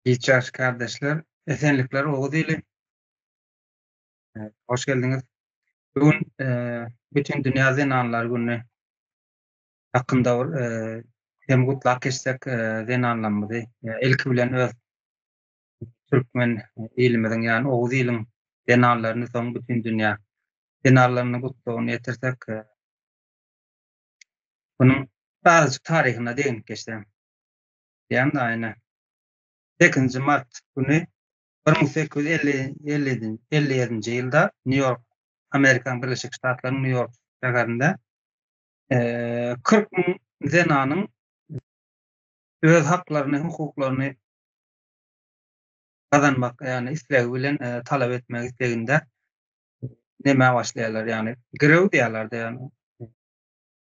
Hiç ýagşy kardeşler, esenlikler Oguz ili. Hoş geldiňiz. Bu gün Bütün dünýä zenanlar güni hakynda bir hem gutlap geçsek zenanlarymyzy. Ilki bilen öz türkmen ilimiziň, ýagny Oguz iliň zenanlaryny, soň bütün dünýä zenanlaryny gutlagyny ýetirsek. Bunuň azajyk taryhyna deginip geçsem. Diýýän aýna. Sekizinji mart güni 1857-nji ýylda Nýu-Ýork, Amerikanyň Birleşik Ştatlarynyň Nýu-Ýork şäherinde 40 müň zenanyň öz haklaryny, hukuklaryny gazanmak, ýagny islegi bilen talap etmek isleginde nämä başlaýarlar, ýagny girew diýýärler-de, ýagny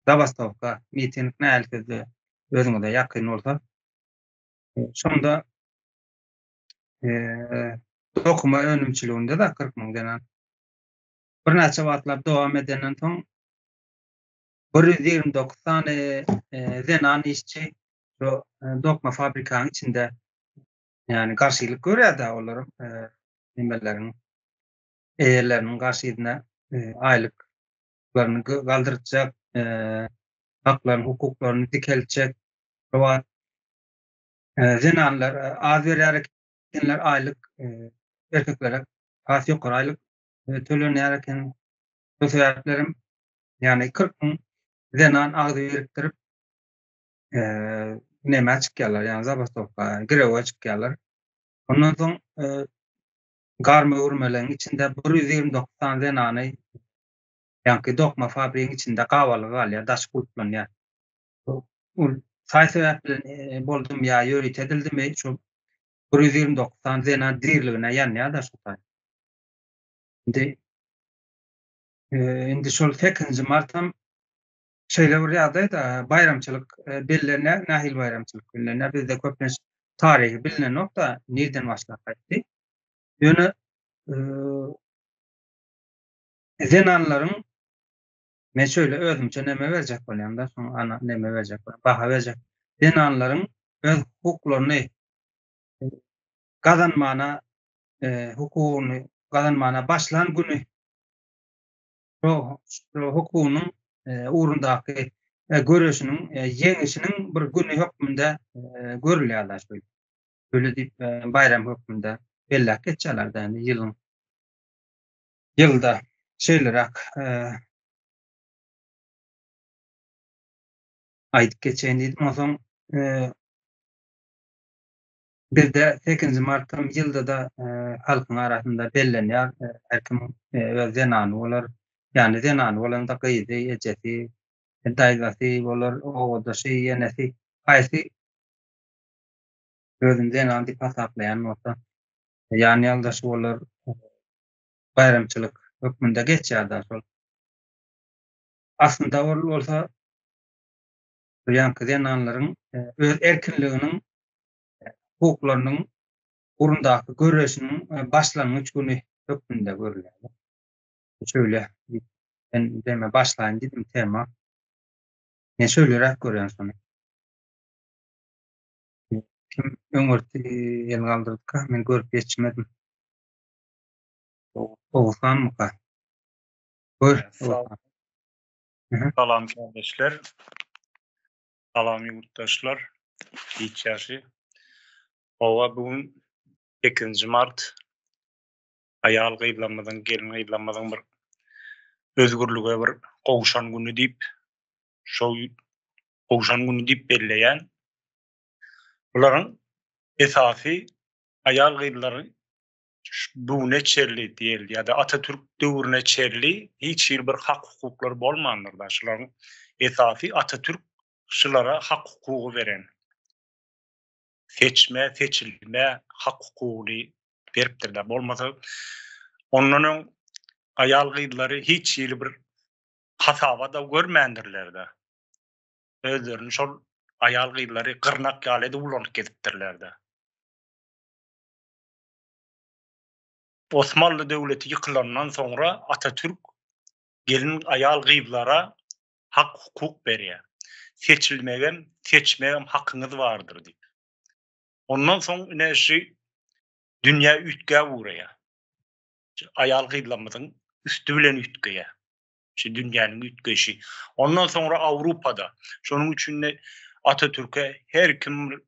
zabastowka, miting nähili sözde özüňize ýakyn bolsa. Şonda dokuma önümçiliginde-de 40 müň zenan birnäçe wagtlap dowam edenden soň 129 sany zenan işçi şu dokma fabrikanyň içinde ýagny garşylyk görýär-de olaryň nimeleriň eýeleriniň garşysyna aýlyklaryny galdyrtjak, haklaryny, hukuklaryny dikeltjek. Şu wagt zenanlar az berýär ekenler aýlyk, erkeklere has ýokary aýlyk tölenýär eken. Şol sebäplerem ýagny 40 müň zenan agzy birikdirip nämä çykýarlar, ýagny zabastowka, girewe çykýarlar. Ondan soň garma-gürmeleň içinde 129 sany zenany ýaňky dokma fabrigiň içinde gabalygy galýar, daş gulplanýar. Ol saý sebäp bilen boldumy ýa ýörite edildimi, şol 129 sany zenan diriligine ýanýar-da şo taý. Indi indi şol sekizinji martam şeýle bir ýagdaý-da, baýramçylyk bellenýär, nähili baýramçylyk bellenýär, bizde köplenç taryhy bilinenok-da, nirden başlap gaýtdy. Ýöne zenanlaryň men şöyle özümçe neme berjek bolýan-da, şoňa ana neme berjek bolýan, baha berjek. Zenanlaryň öz hukuklaryny gazanmana, hukugyny gazanmana başlan güni şo hukugynyň ugrundaky göreşiniň ýeňişiniň bir güni hökmünde görülýär-de şöyle. Şöyle diýip baýram hökmünde belläp geçýärler-de indi ýylyň ýylda şeýleräk aýdyp geçeýin diýdim. Onsoň bizde sekizinji martam ýylda-da halkyň arasynda bellenýär. Her kim öz zenany bolar. Ýagny zenany bolanda gyzy, ejesi, daýzasy bolar, obadaşy, ýenesi haýsy özüni zenan diýip hasaplaýan bolsa, ýan ýoldaşy bolar. Baýramçylyk hökmünde geçýär-de şol. Aslynda ol bolsa bu ýaňky zenanlaryň öz erkinliginiň, hukuklarynyň ugrundaky göreşiniň başlangyç güni hökmünde görülýär. Şöyle diýip, men deme başlaýyn diýdim tema. Men şöýleräk görýän şony. Kim öňürti el galdyrdyka, men görüp ýetişmedim. Oguzhanmyka? Gör, Oguzhan. Salam kardeşler. Salam ýurtdaşlar. Hiç ýagşy. Howa bu gün 8-nji mart. Aýal gyzlarymyzyň, gelin gyzlarymyzyň bir özgürlige bir gowşan güni diýip, şo gowşan güni diýip belleýän. Bularyň esasy aýal gyzlary bu güne çenli diýeli ýa-da Atatürk döwrüne çenli hiç hili bir hak-hukuklary bolmandyr-da. Şularyň esasy Atatürk şulara hak-hukugy beren. Seçme, seçilme hak-hukugyny beripdir-de. Bolmasa ondan öň aýal-gyzlary hiç hili bir hasaba-da görmändirler-de. Özlerini şol aýal-gyzlary gyrnak ýaly edip ulanyp gezipdirler-de. Osmanly döwleti ýykylandan soňra Atatürk gelin aýal gyzlara hak hukuk berýär. Seçilmegem, seçmegem hakyňyz bardyr diýip. Ondan soň ine şu dünýä üýtgäp ugraýar. Aýal gyzlarymyzyň üsti bilen üýtgeýär. Şu dünýäniň üýtgeýşi. Ondan soňra Awrupada. Şonuň üçin-de Atatürke her kim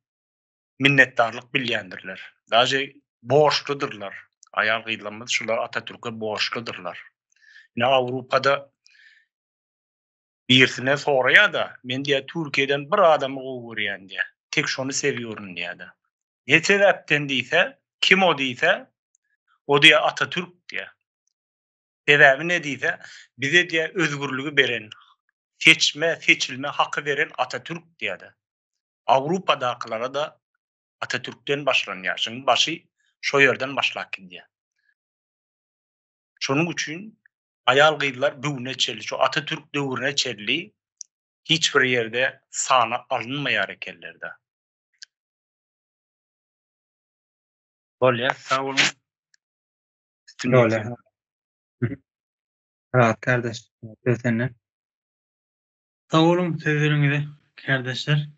minnetdarlyk bilýändirler. Daže borçludyrlar. Aýal gyzlarymyz şular Atatürke borçludyrlar. Ine Awrupada birisine soraýar-da, men diýýär Türkiýeden bir adamy gowy görýän diýýär. Tek şony sewiýoryn diýýär-de. Ne sebäpden diýse, kim o diýse, o diýýär Atatürk diýýär. Sebäbi ne diýse, bize diýýär özgürligi beren, seçme, seçilme haky beren Atatürk diýýär-de. Awrupadakylara-da Atatürkden başlanýar. Şunuň başy şo ýerden başlap gidýär. Şonuň üçin aýal-gyzlar bu güne çenli, şu Atatürk döwrüne çenli hiç bir ýerde sana alynmaýar ekenler-de. Bolýar, sag boluň. Bolýar. Rahat kardeş, söz sende. Sag boluň sözleriňize kärdeşler.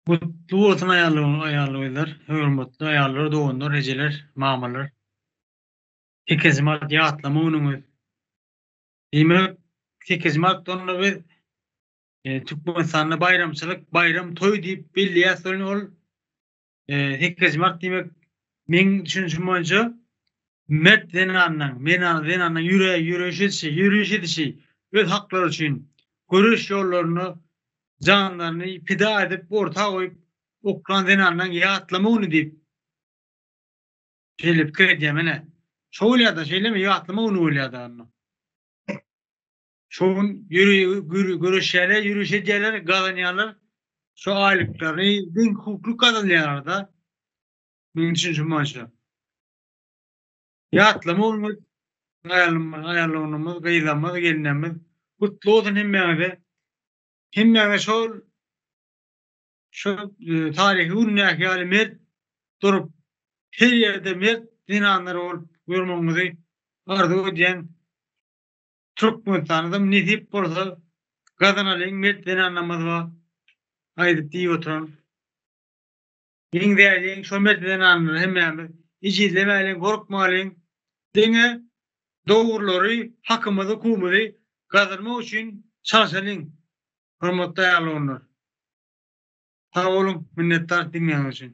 Gutly bolsun aýallar gyzlar, hormatly aýallar, doganlar, ejeler, mamalar. Sekizinji mart ýatlama günüňiz. Diýmek, sekizinji martda onda biz Türkmenistanda baýramçylyk, baýram, toý diýip belleýäs welin ol sekizinji mart diýmek meň düşünişim boýunça mert zenanyň, merdana zenanyň ýüre ýöreýiş edişi, ýöriş edişi, öz haklary üçin göreş ýollarynda janlaryny pida edip, orta goýup oklan zenanlaryň ýatlama güni diýip şeýle pikir edýän menä. Şo bolýada şeýlemi ýatlama güni bolýada onda. Şo gün ýöri göreşýärler, ýöriş edýärler, gazanýarlar. Şo aýlyklaryny deň hukukly gazanýarlar-da. Meň düşünjim boýunça. Ýatlama günümiz, aýalymyz, aýallarymyz, gyzlarymyz, gelinlerimiz gutly bolsun hemmäňize. Hemmäňize şol şo taryhy gündäki ýaly mert durup, her ýerde mert zenanlar bolup görmegiňizi arzuw edýän. Türkmenistanadam nesip bolsa gazanalyň mert zenanlarymyz bar aýdyp diýip oturan. Meňzäliň şo mert zenanlara hemmämiz ejizlemäliň gorkmalyň diňe dogrulary hakymyzy hukugymyzy gazanmak üçin çalşalyň hormatly aýal doganlar. Sag boluň minnetdar diňläniňiz üçin.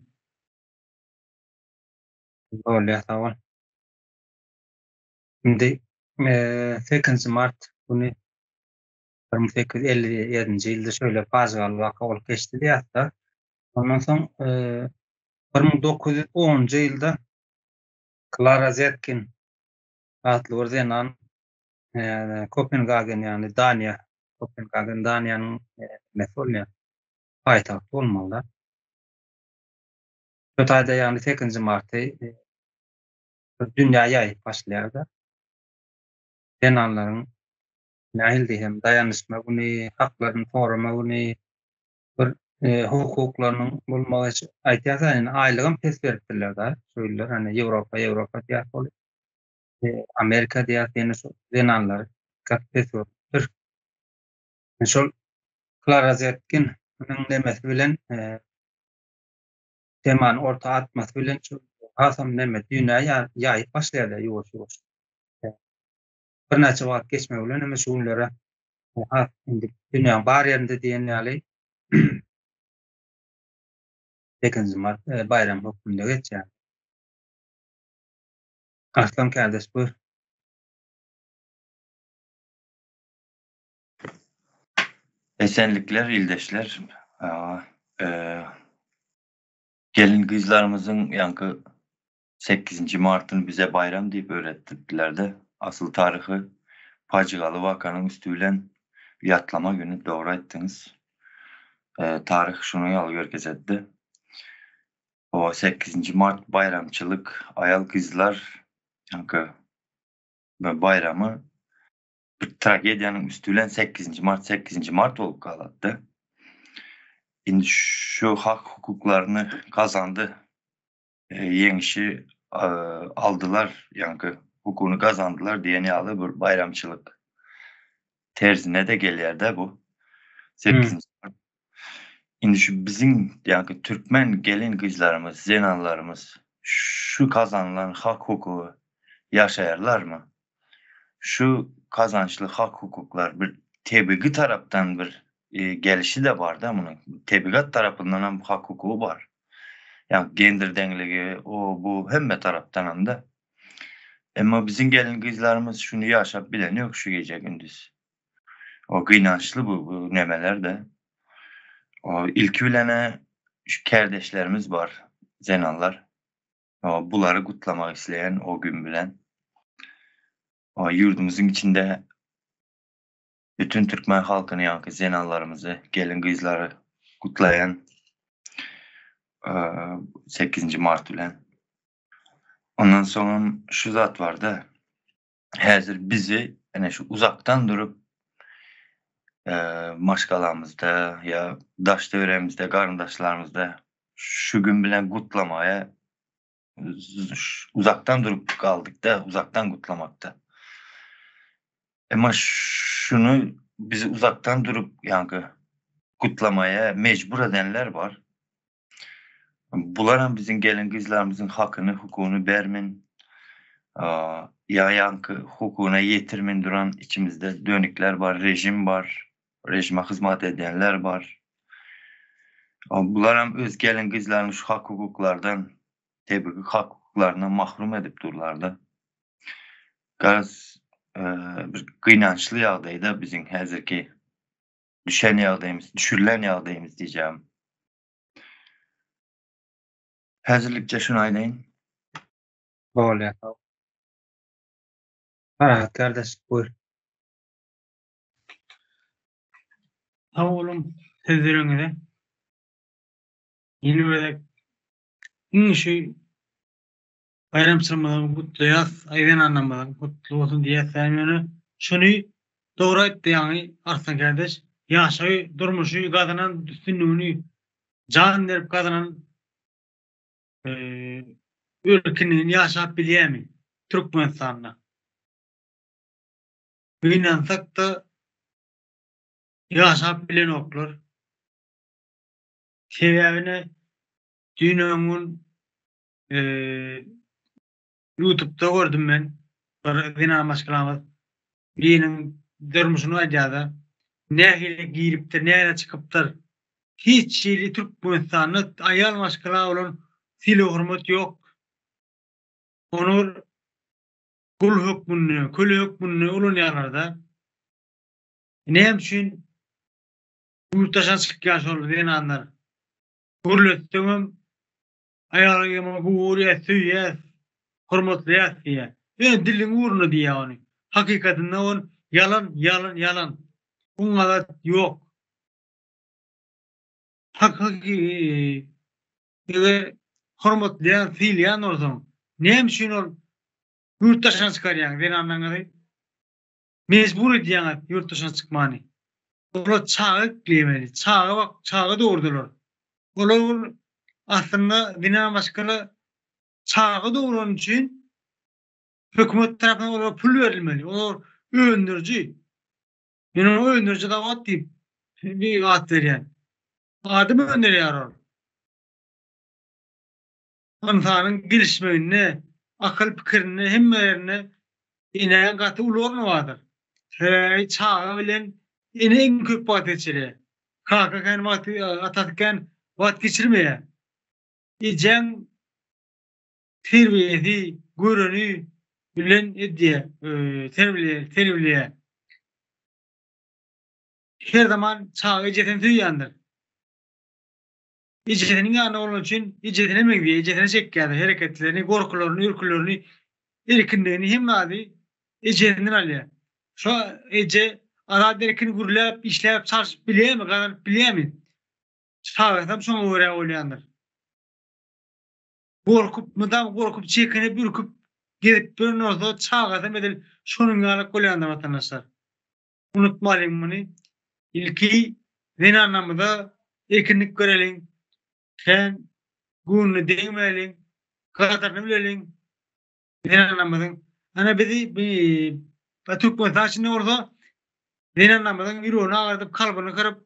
Bolýar sag bol. Indi sekizinji mart güni 1857-nji ýylda şeýle pajygaly waka bolup geçdi diýýär-de. Ondan soň 1910-njy ýylda Klara Zetkin atly bir zenan Kopengagen, ýagny Daniýa, Kopengagen Daniýanyň nemesi bolýar, paýtagty bolmaly-da. Şo taýda ýagny sekizinji marty bir dünýä ýaýyp başlaýar-da. Zenanlaryň nähili diýsem, daýanyşma güni, haklaryny sorama güni, bir hukuklarynyň bolmagy aýtýarsa, indi aýlygam pes beripdirler-de şu ýyllar, hani Ýewropa, Ýewropa diýýär bolup, Amerika diýýär, ýene şu zenanlar gaty pes görüpdir. Şol Klara Zetkin munuň nemesi bilen temany orta atmasy bilen şu hasam neme dünýä ýaýyp başlaýar ýuwaş-ýuwaş. Birnäçe wagt geçmegi bilen hem şu günlere has indi dünýäniň bar ýerinde diýen ýaly sekizinji mart baýram hökmünde geçýär. Arslan kärdeş buyur. Esenlikler ildeşler. Gelin gyzlarymyzyň ýaňky sekizinji martyny bize baýram diýip öwretdiler-de, asyl taryhy pajygaly wakanyň üsti bilen ýatlama güni dogry aýtdyňyz. Taryh şunuň ýaly görkezedi. O sekizinji mart baýramçylyk aýal gyzlar ýaňky baýramy bir tragediýanyň üsti bilen sekizinji mart sekizinji mart bolup galatdy. Indi şu hak hukuklaryny gazandy. Ýeňişi aldylar, ýaňky hukugyny gazandylar diýen ýaly bir baýramçylyk terzine-de gelýär-de bu. Sekizinji mart. Indi şu biziň ýaňky türkmen gelin-gyzlarymyz, zenanlarymyz şu gazanylan hak-hukugy ýaşaýarlarmy? Şu gazançly hak-hukuklar bir tebigy tarapdan bir gelişi-de bar-da munuň. Tebigat tarapyndanam hak-hukugy bar. Ýagny gender deňligi, o, bu hemme tarapdanam-da. Emma biziň gelin-gyzlarymyz şuny ýaşap bileni ýok şu gije-gündiz. O gynançly bu bu nemeler-de. O ilki bilen-ä şu kärdeşlerimiz bar, zenanlar. O bulary gutlamak isleýän o gün bilen. O ýurdumyzyň içinde bütün türkmen halkyny ýaňky zenanlarymyzy, gelin-gyzlary gutlaýan sekizinji mart bilen. Ondan soňam şu zat bar-da, häzir bizi ene şu uzakdan durup maşgalamyzda ýa daş-töweregimizde, garyndaşlarymyzda şu gün bilen gutlamaga uzakdan durup galdyk-da, uzakdan gutlamakda. Emma şuny bizi uzakdan durup ýaňky gutlamaga mejbur edenler bar. Bularam biziň gelin-gyzlarymyzyň hakyny, hukugyny bermin, ýa ýaňky hukugyna ýetirmin duran içimizde dönükler bar, režim bar, režime hyzmat edýänler bar. Bularam öz gelin-gyzlaryny şu hak-hukuklardan, tebigy hak-hukuklaryndan mahrum edip durlar-da. Garaz, bir gynançly ýagdaýda biziň häzirki düşen ýagdaýymyz, düşürilen ýagdaýymyz diýjegim. Häzirlikçe şuny aýdaýyn. Bolýar sag. Parahat kardeş buyur. Sag boluň sözleriňize. Ýene bir gezek iň şu baýramçylygymyzy gutlaýas, aý zenanlarymyzyň gutly bolsun diýýäs ýöne şuny dogry aýtdy ýaňy Arslan kardeş ýaşaý durmuşy gazanan üstünligini jan berip gazanan erkinligini ýaşap bilýärmi Türkmenistanda gynansakda ýaşap bilenoklar sebäbine düýn öňňün Ýutubda gördüm men bir zenan maşgalamyz biriniň durmuşyny aýdýarda nähili giripdir nähili çykypdyr hiç hili Türkmenistanda aýal maşgala bolan sylag hormat ýok ony bir gul hökmünde köle hökmünde ulanýarlarda näme üçin ýurt daşyna çykýar şol zenanlar gürletseňem Aýalyň ýaman gowy görýäs, söýýäs, hormatlaýas diýýär. Ýöne diliň ugruna diýýär ony. Hakykatynda ol ýalan, ýalan, ýalan. Oňa zat ýok. Hakyky eger hormatlaýan, sylaýan bolsaň, näme üçin ol ýurt daşyna çykarýaň zenanlaryňyzy? Mejbur edýäňiz ýurt daşyna çykmany. Olar çaga eklemeli. Çaga bak, çaga dogurdylar. Olar ol aslynda zenan maşgala çaga dogurany üçin hökümet tarapyndan olara pul berilmeli. Olar öndüriji. Men oňa öndüriji zawod diýip bir at berýän. Adam öndürýär ol. Ynsanyň gelişmeginde, akyl pikirinde hemme ýerinde enäň gaty uly orny bardyr. Sebäbi çaga bilen ene iň köp wagt geçirýär. Kaka kän wagt, atasy kän wagt geçirmeýär. Ejäň terbiýesi, göreni bilen edýär, terbiýeleýär. Her zaman çaga ejesini söýýändir. Ejesiniň ýanynda bolany üçin ejesine meňzeýär, ejesine çekýär hereketlerini, gorkularyny, ürkülerini, erkinligini hemme zady ejesinden alýar. Şo eje azat erkin gürläp, işläp, çalşyp bilýärmi, gazanyp bilýärmi? Çagasam şoňa görä bolýandyr. Gorkup, mydam gorkup, çekinip, ürküp gezip ýören bolsa, çagasam edil şonuň ýaly bolýandyr watandaşlar. Unutmalyň muny. Ilki zenanlarymyza erkinlik bereliň. Kän göwnüne degmäliň. Gadyryny bileliň zenanlarymyzyň. Ana bizi Türkmenistan içinde bolsa zenanlarymyzyň ýüregini agyrdyp, kalbyny gyryp.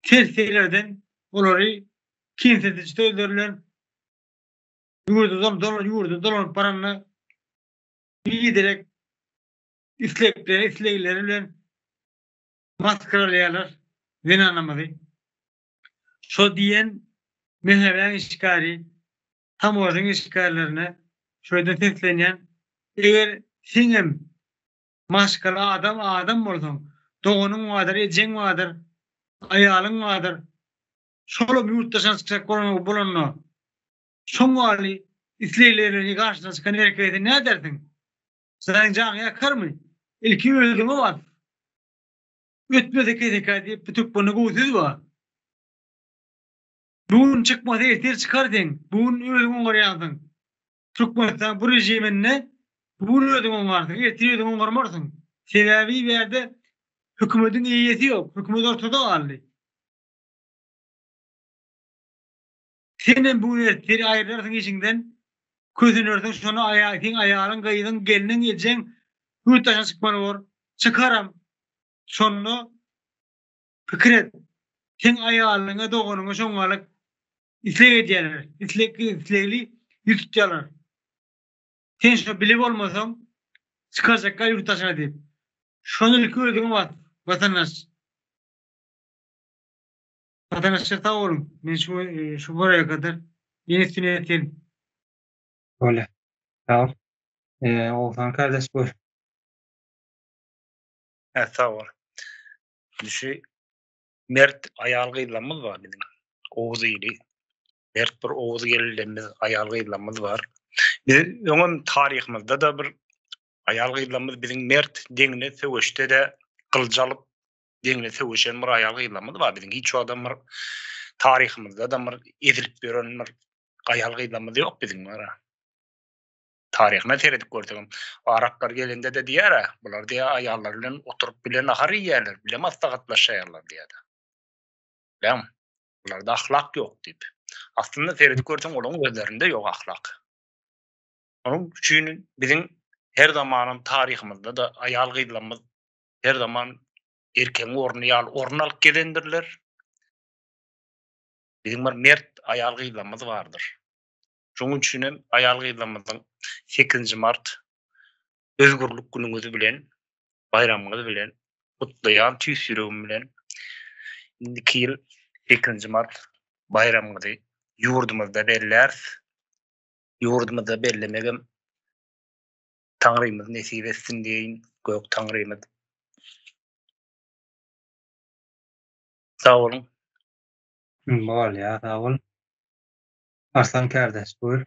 Ters ýerlerden olary kemsidiji sözler bilen ýurda ýurda dolanyp baranda biderek islegleri islegleri bilen masgaralaýarlar zenanamyzy. Şo diýen MHB-niň işgäri, tamožnyň işgärlerine şu ýerden seslenýän, eger seňem maşgala adam adam bolsaň, doganyň bardyr, ejeň bardyr, aýalyň bardyr, şolam ýurt daşyna çykjak bolanda, şoň ýaly islegleri bilen garşyna çykan erkege sen nädersiň? Seniň janyňy ýakarmy? Ilki özüňe bas. Ötmese kesekä diýip bu türkmende gowy söz bar. Bu gün çykmasa ertir çykar seň. Bu gün özüň oňarýansyň. Türkmenistan bu režiminde bu gün özüň oňarsyň, ertir özüň oňarmarsyň. Sebäbi bu ýerde hökümediň eýesi ýok. Hökümet ortada galdy. Senem bu gün ertir aýrylarsyň işiňden, kösenersiň şony aýa seň aýalyň, gyzyň, gelniň, ejeň ýurt daşyna çykmaly bor. Çykaram. Şonda pikir et. Seň aýalyňa, doganyňa şoňňalyk isleg edýärler. Isleg islegli ýüz tutýarlar. Sen şo bile bolmasaň çykarjaklar ýurt daşyna diýip. Şony ilki özüňe bas, watandaş. Watandaşlar sag boluň. Men şu şu buraya kadar. Ýene üstüne ýetelim. Bolýar. Sag bol. Eee, Oguzhan kardeş buyur. Hä, sag bol. Şu mert aýal gyzlarymyz bar biziň. Oguz ili. Mert bir oguz gelinlerimiz, aýal gyzlarymyz bar. Biz öňem taryhymyzda-da bir aýal gyzlarymyz biziň mert deňine söweşde-de gylyç alyp deňine söweşen bir aýal gyzlarymyz bar biziň. Hiç wagtam bir taryhymyzda-da bir ezilip ýören bir aýal gyzlarymyz ýok biziň bar. Taryhyna seredip görsegem, araplar gelende-de diýer-ä, bular diýer aýallar bilen oturyp bile nahar iýýärler, bile maslahatlaşýarlar diýer-de. Bilýäňmi? Bularda ahlak ýok diýip. Aslynda seredip görseň olaryň özlerinde ýok ahlak. Onuň üçin biziň her zamanam taryhymyzda-da aýal-gyzlarymyz her zaman erkegiň orny ýaly orun alyp gezendirler. Biziň bir mert aýal-gyzlarymyz bardyr. Şonuň üçin hem aýal-gyzlarymyzyň sekizinji mart özgürlik günüňiz bilen, baýramyňyz bilen gutlaýan tüýs ýüregim bilen. Indiki ýyl sekizinji mart baýramyňyzy ýurdumyzda belläris. Ýurdumyzda bellemegem Taňrymyz nesip etsin diýeýin, gök Taňrymyz. Sag boluň. Bolýar, sag bol. Arslan kärdeş, buyur.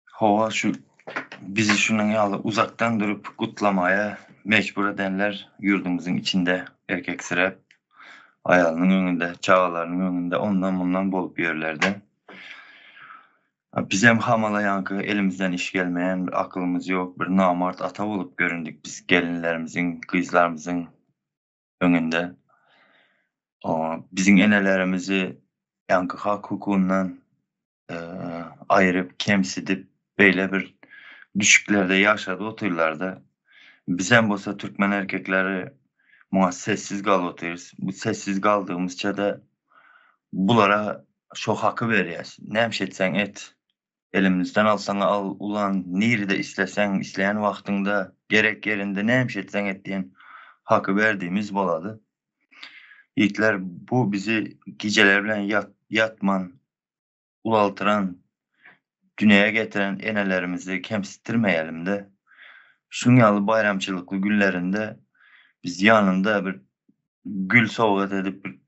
Hawa şu bizi şunuň ýaly uzakdan durup gutlamaýa mejbur edenler ýurdumyzyň içinde erkeksiräp aýalynyň öňünde, çagalarynyň öňünde ondan-mundan bolup ýörlerde. Bizem hamala ýaňky elimizden iş gelmeýän bir akylymyz ýok bir namart ata bolup göründik biz gelinlerimiziň, gyzlarymyzyň öňünde. Biziň enelerimizi ýaňky hak-hukugyndan aýryp, kemsidip, beýle bir düşüklerde ýaşadyp otyrlar-da. Bizem bolsa türkmen erkekleri muňa sessiz galyp otyrys. Bu sessiz galdygymyzça-da bulara şo haky berýäs. Nämiş etseň et. Elimizden alsaň al, ulan, nirede isleseň, isleýän wagtyňda, gerek ýerinde nämiş etseň et diýen haky berdigimiz bolady. Ýigitler, bu bizi gijeler bilen ýatman ulaltyran, dünýä getiren enelerimizi kemsitdirmeýälim-de. Şuň ýaly baýramçylykly günlerinde biz ýanynda bir gül sowgat edip bir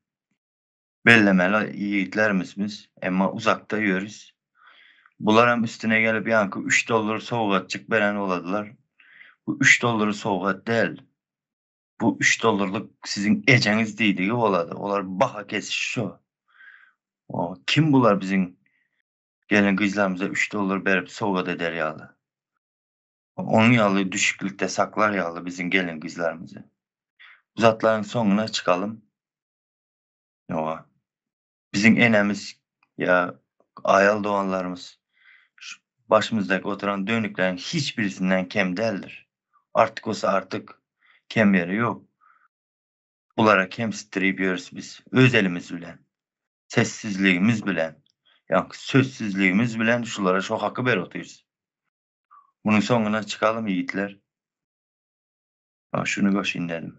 Bellemeli ýigitlerimiz biz, emma uzakda ýörüs. Bularam üstüne gelip ýaňky üç dollar sowgatjyk beren boladylar. Bu üç dollary sowgat däl. Bu üç dollarlyk siziň ejeňiz diýdigi bolady. Olar baha kesiş şo. O kim bular biziň gelin gyzlarymyza üç dollar berip sowgat eder ýaly. Onuň ýaly düşüklikde saklar ýaly biziň gelin gyzlarymyzy. Bu zatlaryň soňuna çykalym. Ýoga. Biziň enemiz ýa aýal doganlarymyz şu başymyzdaky oturan dönükleriň hiç birisinden kem däldir. Artyk bolsa artyk. Kem ýeri ýok. Bulara kemsitdirip ýörüs biz. Öz elimiz bilen. Sessizligimiz bilen. Ýaňky sözsüzligimiz bilen şulara şo haky berip otyrys. Munuň soňuna çykalym ýigitler. Ha, şuny goşaýyn dedim.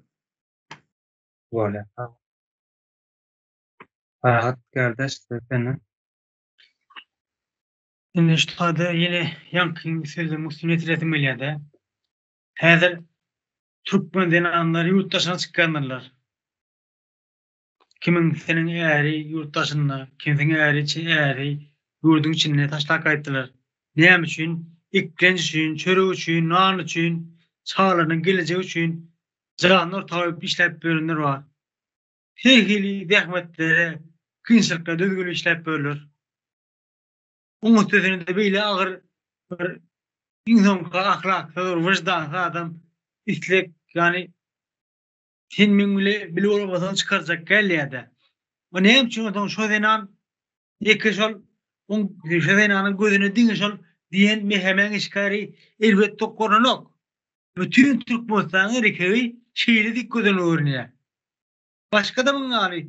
Bolýar. Sag bol. Rahat kardeş söz sende. Indi şu taýda ýene ýaňky sözleriň üstüni ýetiresim gelýär-de. Häzir türkmen zenanlary ýurt daşyna çykýandyrlar. Kimiň seniň äri ýurt daşynda, kimsiň äri äri ýurduň içinde taşlap gaýtdylar. Näme üçin? Eklenç üçin, çörek üçin, nan üçin, çagalarynyň gelejegi üçin janyny orta goýup işläp ýörenler bar. Her hili zähmetlere, kynçylyklara döz gelip işläp ýörler. Oň üstesine-de beýle agyr bir iň soňky ahlaksyz bir wyždansyz adam isleg, ýagny sen meň bile bile bolmasaň çykarjak gelýär-de. O näme üçin onsoň şo zenan ýeke şol oň şo zenanyň gözüne diňe şol diýen MHM-iň işgäri erbet tok görnenok. Bütin Türkmenistanyň erkegi şeýle diýip göz öňüne görünýär. Başga-da muň ýaly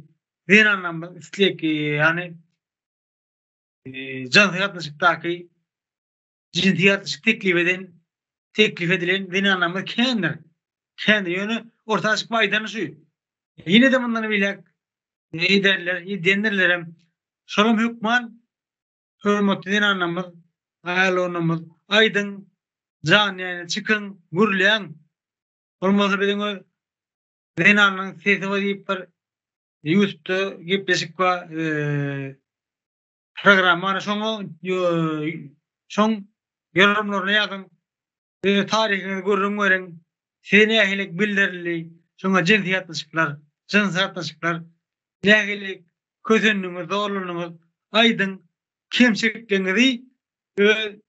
zenanlarymyz isleg, ýagny jynsy gatnaşykdaky jynsy gatnaşyk teklip eden teklip edilen zenanlarymyz kändir. Kändir. Ýöne orta çykyp aýdany şu. Ýene-de mundan beýläk ederler, edendirlerem. Şolam hökman hormatly zenanlarymyz, aýallarymyz aýdyň, jan ýaýyna çykyň, gürläň. Bolmasa biziň öz zenanlaryň sesi bar diýip bir Ýutubda gepleşik bar, programma bar. Şoňa şoň ýorumlaryny ýazyň. Öz taryhyňyzy gürrüň beriň. Size nähili bildirildi? Şoňa jynsy gatnaşyklar, jynsy gatnaşyklar nähili kösendiňiz, zorlandyňyz? Aýdyň. Kemçilikleriňizi öz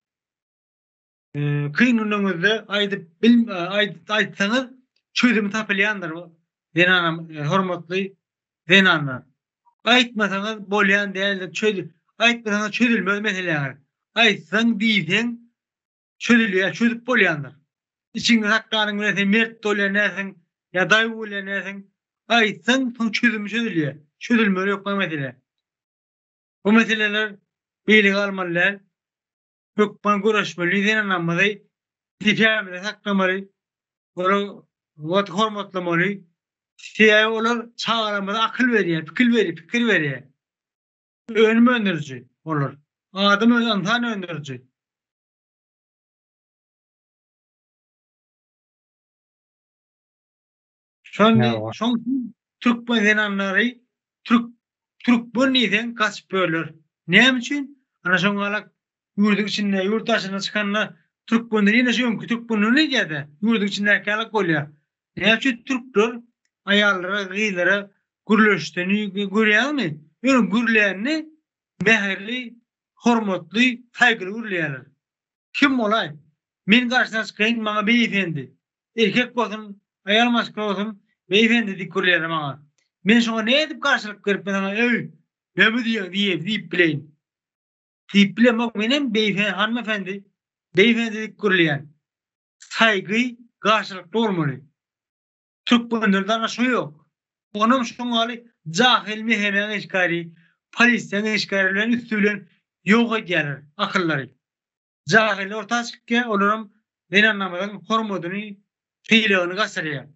Kyn günüňizde aýdyp bil aýtsaňyz çözümi tapylýandyr zenanam hormatly zenanlar. Aýtmasaňyz bolýan däldir çöz aýtmasaňyz çözülmez meseläňiz. Aýtsaň diýseň çözülýär çözüp bolýandyr. Içiňde saklanyň bilen sen mert bolýan dälsiň ýa daýaw bolýan dälsiň. Aýtsaň soň çözümi çözülýär. Çözülmeli ýok bu mesele. Bu meseleler beýle galmaly däl. Hökman göreşmeli zenanlarymyzy depämizde saklamaly, olary gaty hormatlamaly. Sebäbi olar çagalarymyza akyl berýär, pikir berýär, pikir berýär. Önüm öndüriji olar. Adam özi ynsan öndüriji. Şony, şoň üçin türkmen zenanlary türk türkmen diýseň gaçyp ýörler. Näme üçin? Ana şoň galak ýurduň içinde, ýurt daşyna çykanda türkmenler ýene şu öňki türkmenler edýär-de, ýurduň içindäki ýalak bolýar. Näme üçin türkler aýallara, gyzlara gürleşdeni görýäňmi? Ýöne gürlände mähirli, hormatly, saýgyly gürleýärler. Kim bolaý? Men garşyna çykaýyn, maňa beýefendi. Erkek bolsun, aýal maşgala bolsun, beýefendi diýip gürleýärler maňa. Men şoňa nädip garşylyk berip, men saňa öý, näme diýýäň diýe diýip bileýin. Diýip bilemok, menem beýefe, hanymefendi, beýefendi diýip gürleýän. Saýgy garşylykly bolmaly. Türkmenlerde ana şo ýok. Onam şoň ýaly jahyl MHM-iň işgäri, polisiýaň işgäri bilen üsti bilen ýok edýärler akyllary. Jahyl orta çykýar, olaram zenanlarymyzyň hormadyny, sylagyny gaçyrýar.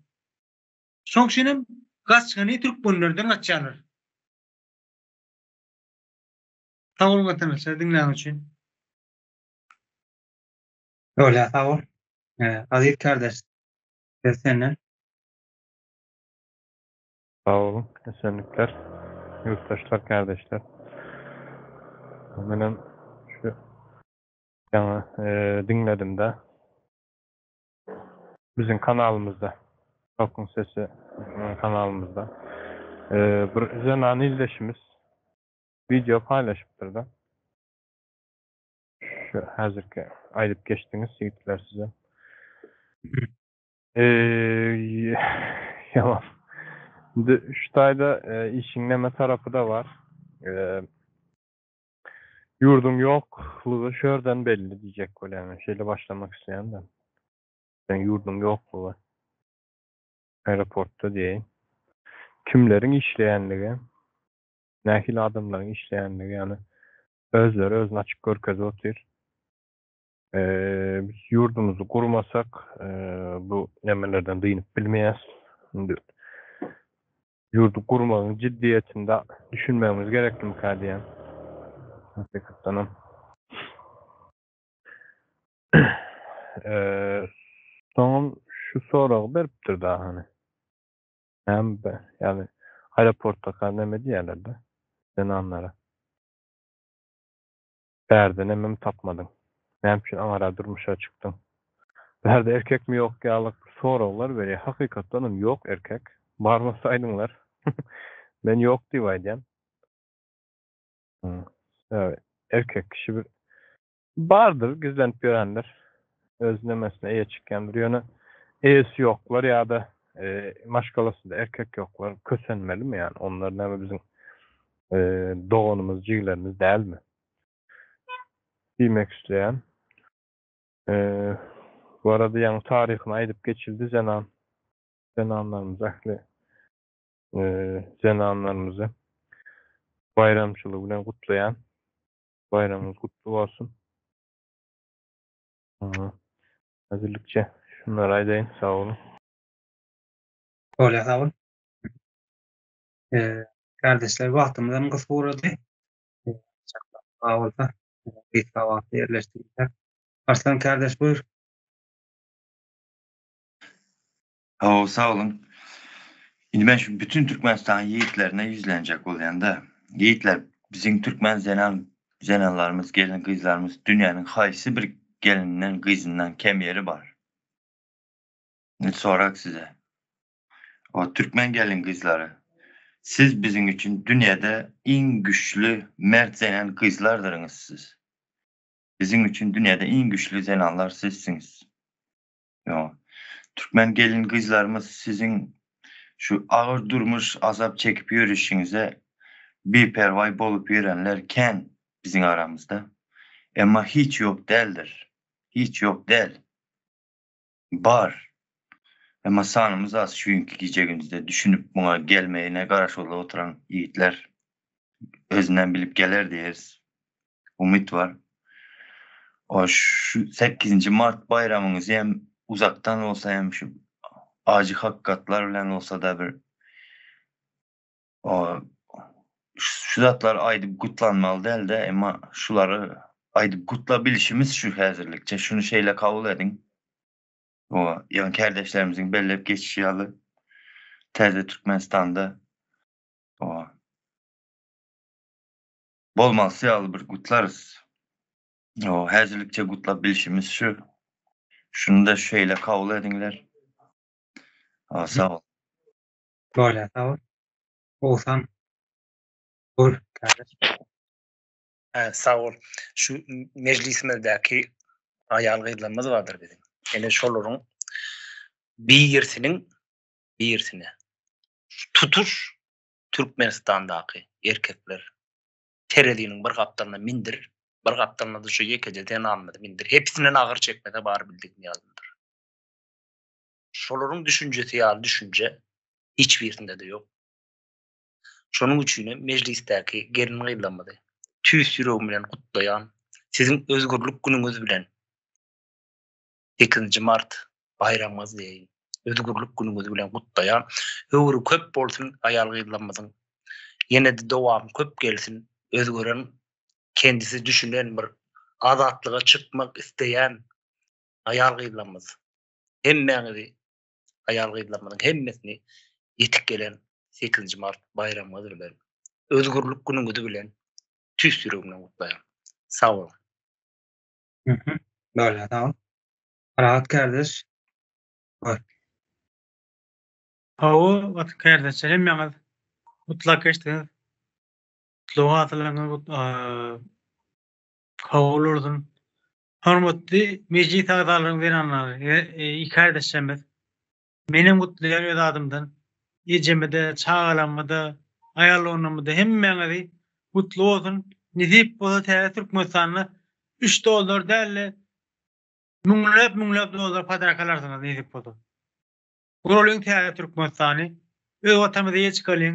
Şoň üçinem gaçgyny türkmenlerden gaçýarlar. Sag boluň watandaşlar diňläniňiz üçin. Bolýar sag bol. Aziz kardeş söz senden. Sag boluň, esenlikler, ýurtdaşlar, kärdeşler. Menem şu ýaňy diňledim-de. Biziň kanalymyzda, Halkyň sesi kanalymyzda bir zenan ildeşimiz wideo paýlaşypdyr-da. Şu häzirki aýdyp geçdiňiz ýigitler sizem. Ýaman. Indi şu taýda işiň neme tarapy-da bar. Ýurduň ýoklugy şu ýerden belli diýjek bolýan men. Şeýle başlamak isleýän-de. Seň ýurduň ýoklugy. Aeroportda diýeýin. Kimleriň işleýänligi, nähili adamlaryň işleýänligi, ýagny özleri özüni açyk görkezip otyr. Biz ýurdumyzy gurmasak, bu nemelerden dynyp bilmeýäs. Indi ýurdy gurmagyň jiddiýetinde düşünmegimiz gereklimika diýýän. Hakykatdanam. Soňam şu soragy beripdir da hany. Näme be, ýagny aeroportdaka näme diýýärler-de zenanlara. Bärde nememi tapmadyň? Näme üçin aňara durmuşa çykdyň? Bärde erkekmi ýok ýaly soraglar berýär. Hakykatdanam ýok erkek. Bar bolsa aýdyňlar. Men ýok diýip aýdýan. Erkek kişi bir Bardyr gizlenip ýörenler. Öz nemesine eýe çykýandyr. Ýöne eýesi ýoklar ýa-da maşgalasynda erkek ýoklar kösenmelimi ýani? Onlar näme biziň doganymyz, jigilerimiz dälmi? Diýmek isleýän. Bu arada ýaňy taryhyny aýdyp geçildi zenan zenanlarymyz ähli zenanlarymyzy baýramçylygy bilen gutlaýan. Baýramyňyz gutly bolsun. Häzirlikçe şunlary aýdaýyn. Sag boluň. Bolýar sag bol. Kardeşler wagtymyzam gysga ugrady. Bar bolsa gysga wagtda ýerleşdirilse. Arslan kardeş buýur. Hawa sag boluň. Indi men şu bütün Türkmenistanyň ýigitlerine ýüzlenjek bolýanda. Ýigitler biziň türkmen zenan zenanlarymyz gelin gyzlarymyz dünýäniň haýsy bir gelinden gyzyndan kem ýeri bar? Indi sorag size. O türkmen gelin gyzlary siz biziň üçin dünýäde iň güçli mert zenan gyzlardyryňyz siz. Biziň üçin dünýäde iň güçli zenanlar sizsiňiz. Ýok. Türkmen gelin gyzlarymyz siziň şu agyr durmuş azap çekip ýörüşiňize biperwaý bolup ýörenler kän biziň aramyzda. Emma hiç ýok däldir. Hiç ýok däl. Bar. Emma sanymyz az şu günki gije-gündizde düşünip muňa gelmegine garaşylyp oturan ýigitler özünden bilip geler diýeris. Umyt bar. O şu sekizinji mart baýramyňyzy hem uzakdan bolsa hem şu ajy hakykatlar bilen bolsa-da bir o şu zatlary aýdyp gutlanmaly däl-de, emma şulary aýdyp gutlabilişimiz şu häzirlikçe. Şuny şeýle kabul ediň. O ýaňy kärdeşlerimiziň belläp geçişi ýaly täze Türkmenistanda o Bolmalysy ýaly bir gutlarys. O häzirlikçe gutlap bilşimiz şu. Şuny-da şeýle kabul ediňler. A, sag bol. Bolýar, sag bol. Oguzhan, buyur, kardeş. Hä, sag bol. Şu mejlisimizdäki aýal-gyzlarymyz bardyr biziň. Ene şolaryň birisiniň birisine tutuş Türkmenistandaky erkekler tereziniň bir gapdalyna mindir, bir gapdalyna-da şu ýekeje zenanymyzy mindir. Hepsinden agyr çekmese bary bildigim ýalydyr. Şolaryň düşünjesi ýaly düşünje hiç birisinde-de ýok. Şonuň üçinem mejlisdäki gelin-gyzlarymyzy tüýs ýüregim bilen gutlaýan, siziň özgürlik günüňiz bilen Sekizinji mart baýramyňyz diýeýin. Özgürlik günüňiz bilen gutlaýan. Höwri köp bolsun aýal-gyzlarymyzyň. Ýene-de dowamy köp gelsin. Özgeren, kendisi düşünen bir azatlyga çykmak isleýän aýal-gyzlarymyz. Hemmäňizi aýal-gyzlarymyzyň hemmesini ýetip gelen sekizinji mart baýramyňyz bilen, özgürlik günüňiz bilen tüýs ýüregimden gutlaýan. Sag boluň. Mhm. Bolýar, sag ol. Rahat kardeş. Bor. Hawa, gaty kardeşler hemmäňiz gutlap geçdiňiz. Gutlag hasylaryňyz kabul bolsun. Hormatly mejlis agzalaryň zenanlary, e, kardeşlerimiz. Menem gutlaýan öz adymdan. Ejemi-de, çagalarymy-da, aýal-doganlarymy-da hemmäňizi gutly bolsun. Nesip bolsa täze Türkmenistanda 3 dollar däl-de müňläp-müňläp dollar podarka alarsyňyz nesip bolsa. Guralyň täze Türkmenistany. Öz watanymyza eýe çykalyň.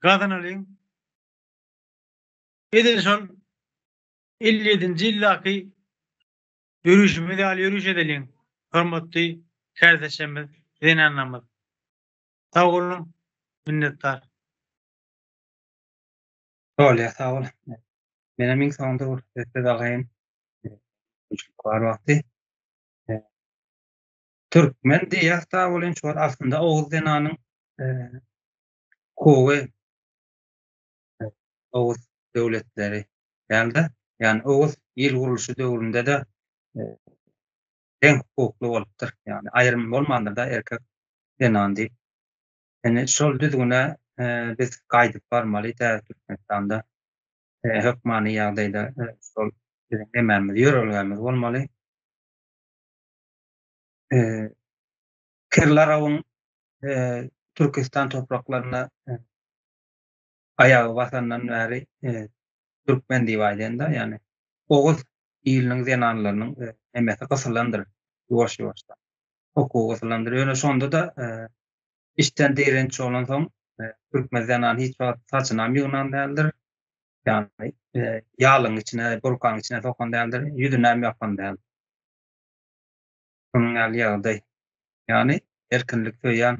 Gazanalyň. Edil şol 57-nji ýyldaky ýörüşimiz ýaly ýörüş edeliň. Hormatly kärdeşlerimiz, zenanlarymyz. Sag boluň, minnetdar. Bolýar, sag bol. Menem iň soňunda bir söz alaýyn. Bar wagty. Türkmen diýýäs da welin şol aslynda oguz zenanyň hukugy oguz döwletleri dälde, ýagny oguz il gurluşy döwründe-de deň hukukly bolupdyr. Ýagny aýrym bolmandyr-da erkek zenan diýip. Indi şol düzgüne biz gaýdyp barmaly täze Türkmenistanda hökmany ýagdaýda şol biziň nemämiz, ýörelgämiz bolmaly. Kirli Arabyň Türküstan topraklaryna aýagy basandan bäri türkmen diýip aýdanda, ýagny oguz iliniň zenanlarynyň nemesi gysylandyr ýuwaş-ýuwaşdan. Hukugy gysylandyr. Ýöne şonda-da içden direnç bolansoň türkmen zenany hiç wagt saçynam ýygnan däldir. Ýagny ýalyň içine, burkanyň içine sokan däldir, ýüzünem ýapan däldir. Şonuň ýaly ýagdaý. Ýagny erkinlik söýýän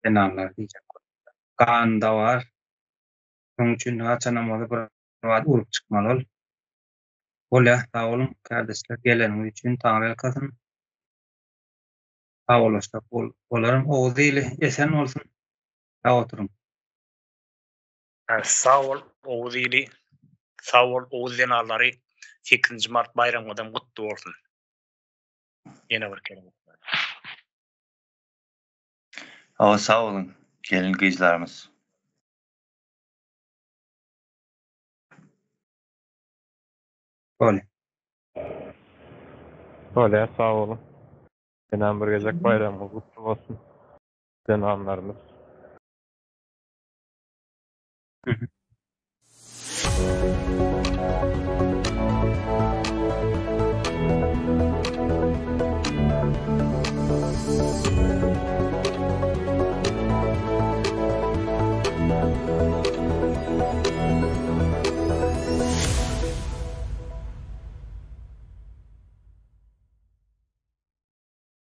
zenanlar diýjek bolýar. Ganda bar. Şonuň üçin haçanam bolsa bir wagt urup çykmaly ol. Bolýar, sag boluň kärdeşler geleniňiz üçin Taňryýalkasyn. Sag bolaşsak bolarym. Oguz ili esen bolsun. Sag oturyň. Sag bol Oguz ili, sag bol Oguz zenanlary sekizinji mart baýramyňyzam gutly bolsun. Ýene bir kere. Hawa sag boluň gelin gyzlarymyz. Bolýa. Bolýa sag boluň. Ýenäm bir gezek baýramyňyz gutly bolsun zenanlarymyz.